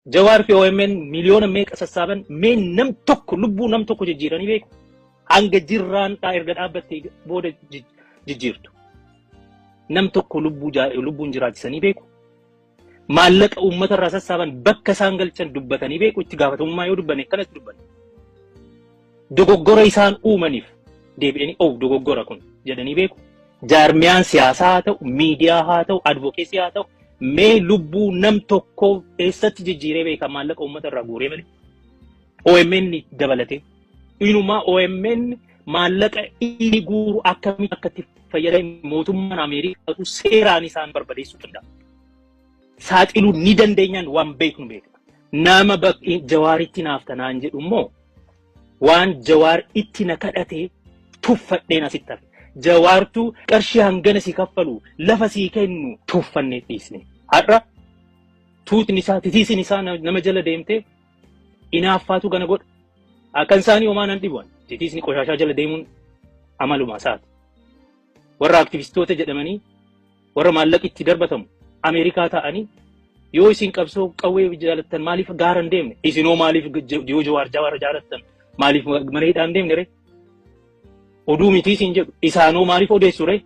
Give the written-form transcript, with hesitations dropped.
Jawaar fi OMN miliyoona meeqa sassaaban, mee nam tokko lubbuu nam tokko jijjiiranii beeku? Hanga jirraan erga dhaabbattee booda jijjiirtu. Nam tokko lubbuun jiraachisanii beeku? Maallaqa uummata irraa sassaaban bakka isaan galchan dubbatanii beeku? Itti gaafatamummaa yoo dubbanne akkanatti dubbanne. Dogoggora isaan uumaniif deebi'anii "Oh, dogoggora kun" jedhanii beeku? Jaarmiyaan siyaasaa haa ta'u, miidiyaa haa ta'u, advocacy haa ta'u, mee lubbuu nam tokkoo eessatti jijjiiree beeka maallaqa uummata irraa guuree malee? OMN dabalatee. Inumaa OMN maallaqa inni guuru akkamitti akka itti fayyadamu mootummaan Ameerikaatu seeraan isaan barbadeessuu danda'a. Saaxiluu ni dandeenyaan waan beeknu beekna. Nama Jawaaritti naaf tanaan jedhu immoo waan Jawaar itti na kadhatee tuffadheen asitti hafe. Jawaartuu qarshii hangana si kaffalu, lafa sii kennu tuffannee dhiisne. Har'a tuutni isaa, titiisin isaa nama jala deemtee inaaffaatu kana godha. Akkan isaanii homaa nan dhibu. Titiisni qoshaashaa jala deemuun amaluma isaati. Warra aktivistoota jedhamanii, warra maallaqi itti darbatamu Ameerikaa ta'anii, yoo isin qabsoo qawwee jaalattan maaliif gaara hin deemne? Isinoo maaliif, yoo Jawaar jaalattan, maaliif mana hidhaa hin deemne ree? Oduu miti isin jedhu, isaanoo maaliif odeessu ree?